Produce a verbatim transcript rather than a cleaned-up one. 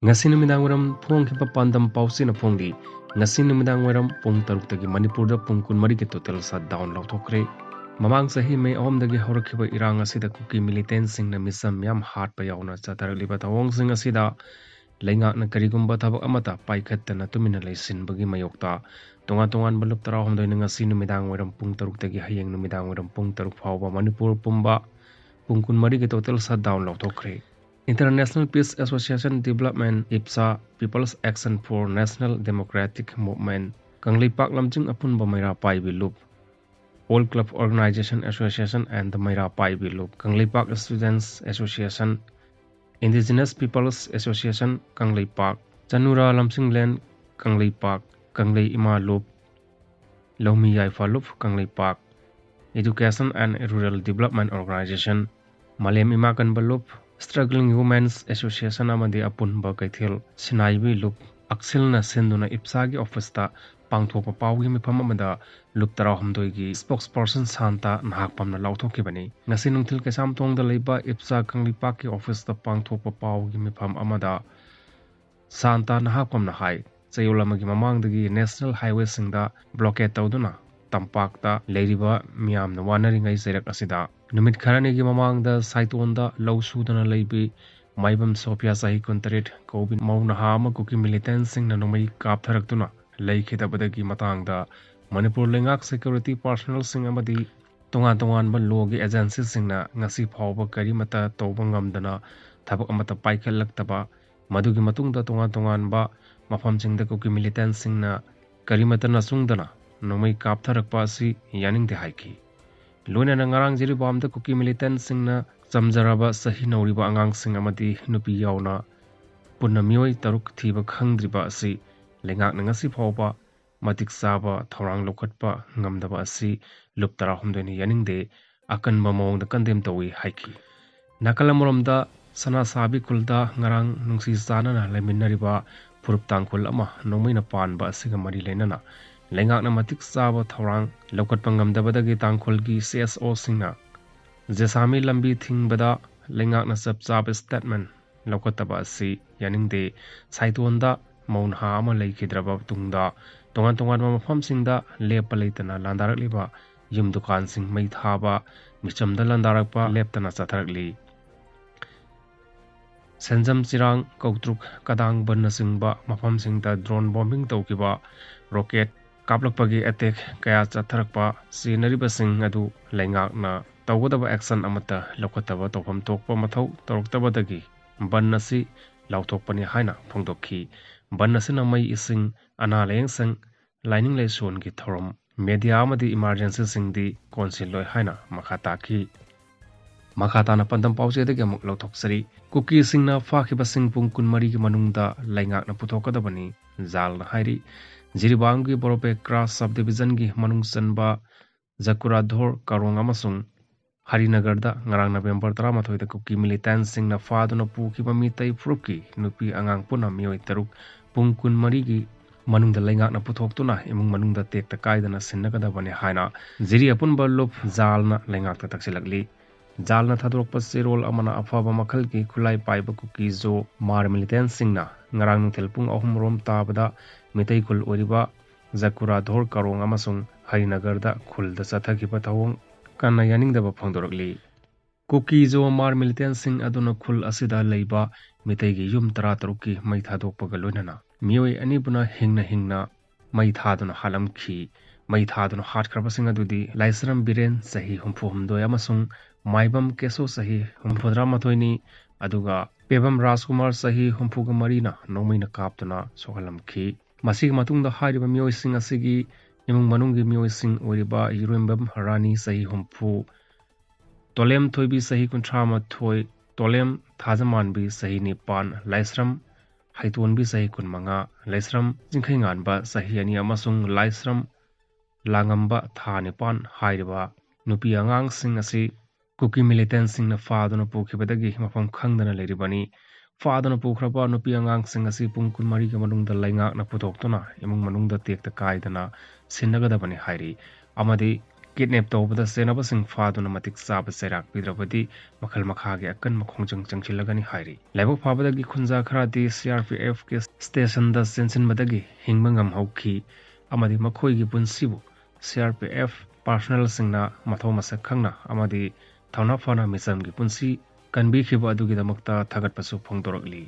ꯉꯁꯤ ꯅꯨꯃꯤꯗꯥꯡ ꯋꯥꯏꯔꯝ ꯐꯣꯡꯈꯤꯕ ꯄꯥꯟꯗꯝ ꯄꯥꯎꯆꯦꯅ ꯐꯣꯡꯂꯤ꯫ ꯉꯁꯤ ꯅꯨꯃꯤꯗꯥꯡ ꯋꯥꯏꯔꯝ ꯄꯨꯡ ꯇꯔꯨꯛꯇꯒꯤ ꯃꯅꯤꯄꯨꯔꯗ ꯄꯨꯡ ꯀꯨꯟꯃꯔꯤꯒꯤ total shutdown ꯂꯥꯎꯊꯣꯛꯈ꯭ꯔꯦ꯫ ꯃꯃꯥꯡ ꯆꯍꯤ ꯃꯦ ꯑꯍꯨꯝꯗꯒꯤ ꯍꯧꯔꯛꯈꯤꯕ ꯏꯔꯥꯡ ꯑꯁꯤꯗ ꯀꯨꯀꯤ militantꯁꯤꯡꯅ ꯃꯤꯆꯝ ꯃꯤꯌꯥꯝ ꯍꯥꯠꯄ ꯌꯥꯎꯅ ꯆꯠꯊꯔꯛꯂꯤꯕ ꯊꯧꯑꯣꯡꯁꯤꯡ ꯑꯁꯤꯗ ꯂꯩꯉꯥꯛꯅ ꯀꯔꯤꯒꯨꯝꯕ ꯊꯕꯛ ꯑꯃꯠꯇ ꯄꯥꯏꯈꯠꯇꯅ ꯇꯨꯃꯤꯟꯅ ꯂꯩꯁꯤꯟꯕꯒꯤ ꯃꯥꯌꯣꯛꯇ ꯇꯣꯉꯥꯟ ꯇꯣꯉꯥꯟꯕ ꯂꯨꯞ ꯇꯔꯥꯍꯨꯝꯗꯣꯏꯅ ꯉꯁꯤ ꯅꯨꯃꯤꯗꯥꯡ ꯋꯥꯏꯔꯝ ꯄꯨꯡ ꯇꯔꯨꯛꯇꯒꯤ ꯍꯌꯦꯡ ꯅꯨꯃꯤꯗꯥꯡ ꯋꯥꯏꯔꯝ ꯄꯨꯡ ꯇꯔꯨꯛ ꯐꯥꯎꯕ ꯃꯅꯤꯄꯨꯔ ꯄꯨꯝꯕ ꯄꯨꯡ ꯀꯨꯟꯃꯔꯤꯒꯤ total shutdown ꯂꯥꯎꯊꯣꯛꯈ꯭ꯔꯦ꯫ International Peace Association, Development, ꯏꯞꯁꯥ, People's Action for National Democratic Movement, Kangleipak ꯂꯝꯖꯤꯡ ꯑꯄꯨꯟꯕ ꯃꯩꯔꯥ ꯄꯥꯏꯕꯤ ꯂꯨꯞ, All Club Organization Association and the ꯃꯩꯔꯥ ꯄꯥꯏꯕꯤ ꯂꯨꯞ, Kangleipak Students Association, Indigenous Peoples Association Kangleipak, ꯆꯅꯨꯔꯥ ꯂꯝꯁꯤꯡꯂꯦꯟ Kangleipak, ꯀꯪꯂꯩ ꯏꯃꯥ ꯂꯨꯞ, ꯂꯧꯃꯤ ꯌꯥꯏꯐ ꯂꯨꯞ Kangleipak, Education and Rural Development Organization, ꯃꯥꯂꯦꯝ ꯏꯃꯥ ꯀꯟꯕ ꯂꯨꯞ, Struggling Women's Association ꯑꯃꯗꯤ ꯑꯄꯨꯟꯕ ꯀꯩꯊꯦꯜ ꯁꯤꯟꯅꯥꯏꯕꯤ ꯂꯨꯞ ꯑꯛꯁꯤꯜꯅ ꯁꯤꯟꯗꯨꯅ ꯏꯞꯁꯥꯒꯤ officeꯇ ꯄꯥꯡꯊꯣꯛꯄ ꯄꯥꯎꯒꯤ ꯃꯤꯐꯝ ꯑꯃꯗ ꯂꯨꯞ ꯇꯔꯥꯍꯨꯝꯗꯣꯏꯒꯤ spokesperson ꯁꯥꯟꯇ ꯅꯍꯥꯛꯄꯝꯅ ꯂꯥꯎꯊꯣꯛꯈꯤꯕꯅꯤ꯫ ꯉꯁꯤ ꯅꯨꯡꯊꯤꯜ ꯀꯩꯁꯥꯝꯊꯣꯡꯗ ꯂꯩꯕ ꯏꯞꯁꯥ ꯀꯪꯂꯩꯄꯥꯛꯀꯤ officeꯇ ꯄꯥꯡꯊꯣꯛꯄ ꯄꯥꯎꯒꯤ ꯃꯤꯐꯝ ꯑꯃꯗ ꯁꯥꯟꯇ ꯅꯍꯥꯛꯄꯝꯅ ꯍꯥꯏ, ꯆꯌꯣꯜ ꯑꯃꯒꯤ ꯃꯃꯥꯡꯗꯒꯤ national highwayꯁꯤꯡꯗ blockade ꯇꯧꯗꯨꯅ ꯇꯝꯄꯥꯛꯇ ꯂꯩꯔꯤꯕ ꯃꯤꯌꯥꯝꯅ ꯋꯥꯅꯔꯤꯉꯩ ꯆꯩꯔꯛ ꯑꯁꯤꯗ ꯅꯨꯃꯤꯠ ꯈꯔꯅꯤꯒꯤ ꯃꯃꯥꯡꯗ ꯁꯥꯏꯇꯣꯟꯗ ꯂꯧ ꯁꯨꯗꯨꯅ ꯂꯩꯕꯤ ꯃꯥꯏꯕꯝ ꯁꯣꯐꯤꯌꯥ ꯆꯍꯤ ꯀꯨꯟꯇꯔꯦꯠ ꯀꯧꯕꯤ ꯃꯧ ꯅꯍꯥ ꯑꯃ ꯀꯨꯀꯤ militantꯁꯤꯡꯅ ꯅꯣꯡꯃꯩ ꯀꯥꯞꯊꯔꯛꯇꯨꯅ ꯂꯩꯈꯤꯗꯕꯗꯒꯤ ꯃꯇꯥꯡꯗ ꯃꯅꯤꯄꯨꯔ ꯂꯩꯉꯥꯛ security personnelꯁꯤꯡ ꯑꯃꯗꯤ ꯇꯣꯉꯥꯟ ꯇꯣꯉꯥꯟꯕ lawꯒꯤ agencyꯁꯤꯡꯅ ꯉꯁꯤ ꯐꯥꯎꯕ ꯀꯔꯤꯃꯠꯇ ꯇꯧꯕ ꯉꯝꯗꯅ ꯊꯕꯛ ꯑꯃꯠꯇ ꯄꯥꯏꯈꯠꯂꯛꯇꯕ, ꯃꯗꯨꯒꯤ ꯃꯇꯨꯡꯗ ꯇꯣꯉꯥꯟ ꯇꯣꯉꯥꯟꯕ ꯃꯐꯝꯁꯤꯡꯗ ꯀꯨꯀꯤ militantꯁꯤꯡꯅ ꯀꯔꯤꯃꯠꯇ ꯅꯆꯨꯡꯗꯅ ꯅꯣꯡꯃꯩ ꯀꯥꯞꯊꯔꯛꯄ ꯑꯁꯤ ꯌꯥꯅꯤꯡꯗꯦ ꯍꯥꯏꯈꯤ꯫ ꯂꯣꯏꯅꯅ ꯉꯔꯥꯡ ꯖꯤꯔꯤꯕꯥꯝꯗ ꯀꯨꯀꯤ militantꯁꯤꯡꯅ ꯆꯝꯖꯔꯕ ꯆꯍꯤ ꯅꯧꯔꯤꯕ ꯑꯉꯥꯡꯁꯤꯡ ꯑꯃꯗꯤ ꯅꯨꯄꯤ ꯌꯥꯎꯅ ꯄꯨꯟꯅ ꯃꯤꯑꯣꯏ ꯇꯔꯨꯛ ꯊꯤꯕ ꯈꯪꯗ꯭ꯔꯤꯕ ꯑꯁꯤ ꯂꯩꯉꯥꯛꯅ ꯉꯁꯤ ꯐꯥꯎꯕ ꯃꯇꯤꯛ ꯆꯥꯕ ꯊꯧꯔꯥꯡ ꯂꯧꯈꯠꯄ ꯉꯝꯗꯕ ꯑꯁꯤ ꯂꯨꯞ ꯇꯔꯥꯍꯨꯝꯗꯣꯏꯅ ꯌꯥꯅꯤꯡꯗꯦ, ꯑꯀꯟꯕ ꯃꯑꯣꯡꯗ condemn ꯇꯧꯏ ꯍꯥꯏꯈꯤ꯫ ꯅꯥꯀꯜ ꯑꯃꯔꯣꯝꯗ ꯁꯅꯥꯁꯥꯕꯤ ꯈꯨꯜꯗ ꯉꯔꯥꯡ ꯅꯨꯡꯁꯤ ꯆꯥꯟꯅꯅ ꯂꯩꯃꯤꯟꯅꯔꯤꯕ ꯐꯨꯔꯨꯞ ꯇꯥꯡꯈꯨꯜ ꯑꯃ ꯅꯣꯡꯃꯩꯅ ꯄꯥꯟꯕ ꯑꯁꯤꯒ ꯃꯔꯤ ꯂꯩꯅꯅ ꯂꯩꯉꯥꯛꯅ ꯃꯇꯤꯛ ꯆꯥꯕ ꯊꯧꯔꯥꯡ ꯂꯧꯈꯠꯄ ꯉꯝꯗꯕꯗꯒꯤ ꯇꯥꯡꯈꯨꯜꯒꯤ CSOꯁꯤꯡꯅ ꯖꯦꯁꯥꯃꯤ ꯂꯝꯕꯤ ꯊꯤꯡꯕꯗ ꯂꯩꯉꯥꯛꯅ ꯆꯞ ꯆꯥꯕ statement ꯂꯧꯈꯠꯇꯕ ꯑꯁꯤ ꯌꯥꯅꯤꯡꯗꯦ꯫ ꯁꯥꯏꯇꯣꯟꯗ ꯃꯧ ꯅꯍꯥ ꯑꯃ ꯂꯩꯈꯤꯗ꯭ꯔꯕ ꯇꯨꯡꯗ ꯇꯣꯉꯥꯟ ꯇꯣꯉꯥꯟꯕ ꯃꯐꯝꯁꯤꯡꯗ ꯂꯦꯞꯄ ꯂꯩꯇꯅ ꯂꯥꯟꯗꯥꯔꯛꯂꯤꯕ ꯌꯨꯝ ꯗꯨꯀꯥꯟꯁꯤꯡ ꯃꯩ ꯊꯥꯕ, ꯃꯤꯆꯝꯗ ꯂꯥꯟꯗꯥꯔꯛꯄ ꯂꯦꯞꯇꯅ ꯆꯠꯊꯔꯛꯂꯤ꯫ ꯁꯦꯟꯖꯝ, ꯆꯤꯔꯥꯡ, ꯀꯧꯇ꯭ꯔꯨꯛ, ꯀꯗꯥꯡ ꯕꯟꯅꯆꯤꯡꯕ ꯃꯐꯝꯁꯤꯡꯗ drone bombing ꯇꯧꯈꯤꯕ, rocket ꯀꯥꯞꯂꯛꯄꯒꯤ attack ꯀꯌꯥ ꯆꯠꯊꯔꯛꯄ, ꯆꯦꯟꯅꯔꯤꯕꯁꯤꯡ ꯑꯗꯨ ꯂꯩꯉꯥꯛꯅ ꯇꯧꯒꯗꯕ action ꯑꯃꯠꯇ ꯂꯧꯈꯠꯇꯕ, ꯇꯧꯐꯝ ꯊꯣꯛꯄ ꯃꯊꯧ ꯇꯧꯔꯛꯇꯕꯗꯒꯤ ꯕꯟ ꯑꯁꯤ ꯂꯥꯎꯊꯣꯛꯄꯅꯤ ꯍꯥꯏꯅ ꯐꯣꯡꯗꯣꯛꯈꯤ꯫ ꯕꯟ ꯑꯁꯤꯅ ꯃꯩ, ꯏꯁꯤꯡ, ꯑꯅꯥ ꯂꯥꯌꯦꯡꯁꯪ, ꯂꯥꯏꯅꯤꯡ ꯂꯥꯏꯁꯣꯟꯒꯤ ꯊꯧꯔꯝ, media ꯑꯃꯗꯤ emergencyꯁꯤꯡꯗꯤ ꯀꯣꯟꯁꯤꯜꯂꯣꯏ ꯍꯥꯏꯅ ꯃꯈꯥ ꯇꯥꯈꯤ꯫ ꯃꯈꯥ ꯇꯥꯅ ꯄꯥꯟꯗꯝ ꯄꯥꯎꯆꯦꯗꯒꯤ ꯑꯃꯨꯛ ꯂꯧꯊꯣꯛꯆꯔꯤ꯫ ꯀꯨꯀꯤꯁꯤꯡꯅ ꯐꯥꯈꯤꯕꯁꯤꯡ ꯄꯨꯡ ꯀꯨꯟꯃꯔꯤꯒꯤ ꯃꯅꯨꯡꯗ ꯂꯩꯉꯥꯛꯅ ꯄꯨꯊꯣꯛꯀꯗꯕꯅꯤ, ꯖꯥꯜꯅ ꯍꯥꯏꯔꯤ꯫ ꯖꯤꯔꯤꯕꯥꯝꯒꯤ ꯕꯣꯔꯣꯄꯦꯀ꯭ꯔꯥ sub divisionꯒꯤ ꯃꯅꯨꯡ ꯆꯟꯕ ꯖꯀꯨꯔꯥꯙꯣꯔ, ꯀꯥꯔꯣꯡ ꯑꯃꯁꯨꯡ ꯍꯔꯤꯅꯒꯔꯗ ꯉꯔꯥꯡ November ꯇꯔꯥꯃꯥꯊꯣꯏꯗ ꯀꯨꯀꯤ militantꯁꯤꯡꯅ ꯐꯥꯗꯨꯅ ꯄꯨꯈꯤꯕ ꯃꯤꯇꯩ ꯐꯨꯔꯨꯞꯀꯤ ꯅꯨꯄꯤ ꯑꯉꯥꯡ ꯄꯨꯟꯅ ꯃꯤꯑꯣꯏ ꯇꯔꯨꯛ ꯄꯨꯡ ꯀꯨꯟꯃꯔꯤꯒꯤ ꯃꯅꯨꯡꯗ ꯂꯩꯉꯥꯛꯅ ꯄꯨꯊꯣꯛꯇꯨꯅ ꯏꯃꯨꯡ ꯃꯅꯨꯡꯗ ꯇꯦꯛꯇ ꯀꯥꯏꯗꯅ ꯁꯤꯟꯅꯒꯗꯕꯅꯤ ꯍꯥꯏꯅ ꯖꯤꯔꯤ ꯑꯄꯨꯟꯕ ꯂꯨꯞ ꯖꯥꯜꯅ ꯂꯩꯉꯥꯛꯇ ꯇꯛꯁꯤꯜꯂꯛꯂꯤ꯫ ꯖꯥꯜꯅ ꯊꯥꯗꯣꯔꯛꯄ ꯆꯦꯔꯣꯜ ꯑꯃꯅ ꯑꯐꯕ ꯃꯈꯜꯒꯤ ꯈꯨꯠꯂꯥꯏ ꯄꯥꯏꯕ ꯀꯨꯀꯤ ꯖꯣ ꯃꯥꯔ militantꯁꯤꯡꯅ ꯉꯔꯥꯡ ꯅꯨꯡꯊꯤꯜ ꯄꯨꯡ ꯑꯍꯨꯝ ꯔꯣꯝ ꯇꯥꯕꯗ ꯃꯤꯇꯩ ꯈꯨꯜ ꯑꯣꯏꯔꯤꯕ ꯖꯀꯨꯔꯥꯙꯣꯔ, ꯀꯥꯔꯣꯡ ꯑꯃꯁꯨꯡ ꯍꯔꯤꯅꯒꯔꯗ ꯈꯨꯜꯗ ꯆꯠꯊꯈꯤꯕ ꯊꯧꯑꯣꯡ ꯀꯟꯅ ꯌꯥꯅꯤꯡꯗꯕ ꯐꯣꯡꯗꯣꯔꯛꯂꯤ꯫ ꯀꯨꯀꯤ ꯖꯣ ꯃꯥꯔ militantꯁꯤꯡ ꯑꯗꯨꯅ ꯈꯨꯜ ꯑꯁꯤꯗ ꯂꯩꯕ ꯃꯤꯇꯩꯒꯤ ꯌꯨꯝ ꯇꯔꯥꯇꯔꯨꯛꯀꯤ ꯃꯩ ꯊꯥꯗꯣꯛꯄꯒ ꯂꯣꯏꯅꯅ ꯃꯤꯑꯣꯏ ꯑꯅꯤꯕꯨꯅ ꯍꯤꯡꯅ ꯍꯤꯡꯅ ꯃꯩ ꯊꯥꯗꯨꯅ ꯍꯥꯠꯂꯝꯈꯤ꯫ ꯃꯩ ꯊꯥꯗꯨꯅ ꯍꯥꯠꯈ꯭ꯔꯕꯁꯤꯡ ꯑꯗꯨꯗꯤ ꯂꯥꯏꯁ꯭ꯔꯝ ꯕꯤꯔꯦꯟ, ꯆꯍꯤ ꯍꯨꯝꯐꯨ ꯍꯨꯝꯗꯣꯏ, ꯑꯃꯁꯨꯡ ꯃꯥꯏꯕꯝ ꯀꯦꯁꯣ, ꯆꯍꯤ ꯍꯨꯝꯐꯨꯇꯔꯥ ꯃꯥꯊꯣꯏꯅꯤ, ꯑꯗꯨꯒ ꯄꯦꯕꯝ ꯔꯥꯖꯀꯨꯃꯥꯔ, ꯆꯍꯤ ꯍꯨꯝꯐꯨꯒ ꯃꯔꯤꯅ ꯅꯣꯡꯃꯩꯅ ꯀꯥꯞꯇꯨꯅ ꯁꯣꯛꯍꯜꯂꯝꯈꯤ꯫ ꯃꯁꯤꯒꯤ ꯃꯇꯨꯡꯗ ꯍꯥꯏꯔꯤꯕ ꯃꯤꯑꯣꯏꯁꯤꯡ ꯑꯁꯤꯒꯤ ꯏꯃꯨꯡ ꯃꯅꯨꯡꯒꯤ ꯃꯤꯑꯣꯏꯁꯤꯡ ꯑꯣꯏꯔꯤꯕ ꯌꯨꯔꯦꯝꯕꯝ ꯔꯥꯅꯤ, ꯆꯍꯤ ꯍꯨꯝꯐꯨ, ꯇꯣꯂꯦꯝ ꯊꯣꯏꯕꯤ, ꯆꯍꯤ ꯀꯨꯟꯊ꯭ꯔꯥ ꯃꯥꯊꯣꯏ, ꯇꯣꯂꯦꯝ ꯊꯥꯖꯃꯥꯟꯕꯤ, ꯆꯍꯤ ꯅꯤꯄꯥꯟ, ꯂꯥꯏꯁ꯭ꯔꯝ ꯍꯩꯇꯣꯟꯕꯤ, ꯆꯍꯤ ꯀꯨꯟꯃꯉꯥ, ꯂꯥꯏꯁ꯭ꯔꯝ ꯆꯤꯡꯈꯩꯉꯥꯟꯕ, ꯆꯍꯤ ꯑꯅꯤ, ꯑꯃꯁꯨꯡ ꯂꯥꯏꯁ꯭ꯔꯝ ꯂꯥꯡꯉꯝꯕ, ꯊꯥ ꯅꯤꯄꯥꯟ ꯍꯥꯏꯔꯤꯕ ꯅꯨꯄꯤ ꯑꯉꯥꯡꯁꯤꯡ ꯑꯁꯤ ꯀꯨꯀꯤ militantꯁꯤꯡꯅ ꯐꯥꯗꯨꯅ ꯄꯨꯈꯤꯕꯗꯒꯤ ꯃꯐꯝ ꯈꯪꯗꯅ ꯂꯩꯔꯤꯕꯅꯤ꯫ ꯐꯥꯗꯨꯅ ꯄꯨꯈ꯭ꯔꯕ ꯅꯨꯄꯤ ꯑꯉꯥꯡꯁꯤꯡ ꯑꯁꯤ ꯄꯨꯡ ꯀꯨꯟꯃꯔꯤꯒꯤ ꯃꯅꯨꯡꯗ ꯂꯩꯉꯥꯛꯅ ꯄꯨꯊꯣꯛꯇꯨꯅ ꯏꯃꯨꯡ ꯃꯅꯨꯡꯗ ꯇꯦꯛꯇ ꯀꯥꯏꯗꯅ ꯁꯤꯟꯅꯒꯗꯕꯅꯤ ꯍꯥꯏꯔꯤ, ꯑꯃꯗꯤ ꯀꯤꯗꯅꯦꯞ ꯇꯧꯕꯗ ꯆꯦꯟꯅꯕꯁꯤꯡ ꯐꯥꯗꯨꯅ ꯃꯇꯤꯛ ꯆꯥꯕ ꯆꯩꯔꯥꯛ ꯄꯤꯗ꯭ꯔꯕꯗꯤ ꯃꯈꯜ ꯃꯈꯥꯒꯤ ꯑꯀꯟꯕ ꯈꯣꯡꯖꯪ ꯆꯪꯁꯤꯜꯂꯒꯅꯤ ꯍꯥꯏꯔꯤ꯫ ꯂꯥꯏꯕꯛ ꯐꯕꯗꯒꯤ ꯈꯨꯟꯖꯥ ꯈꯔꯗꯤ ꯁꯤ ꯑꯥꯔ ꯄꯤ ꯑꯦꯐꯀꯤ ꯁ꯭ꯇꯦꯁꯟꯗ ꯆꯦꯟꯁꯤꯟꯕꯗꯒꯤ ꯍꯤꯡꯕ ꯉꯝꯍꯧꯈꯤ ꯑꯃꯗꯤ ꯃꯈꯣꯏꯒꯤ ꯄꯨꯟꯁꯤꯕꯨ ꯁꯤ ꯑꯥꯔ ꯄꯤ ꯑꯦꯐ ꯄꯥꯔꯁꯣꯅꯦꯜꯁꯤꯡꯅ ꯃꯊꯧ ꯃꯁꯛ ꯈꯪꯅ ꯑꯃꯗꯤ ꯊꯧꯅꯥ ꯐꯅ ꯃꯤꯆꯝꯒꯤ ꯄꯨꯟꯁꯤ ꯀꯟꯕꯤꯈꯤꯕ ꯑꯗꯨꯒꯤꯗꯃꯛꯇ ꯊꯥꯒꯠꯄꯁꯨ ꯐꯣꯡꯗꯣꯔꯛꯂꯤ꯫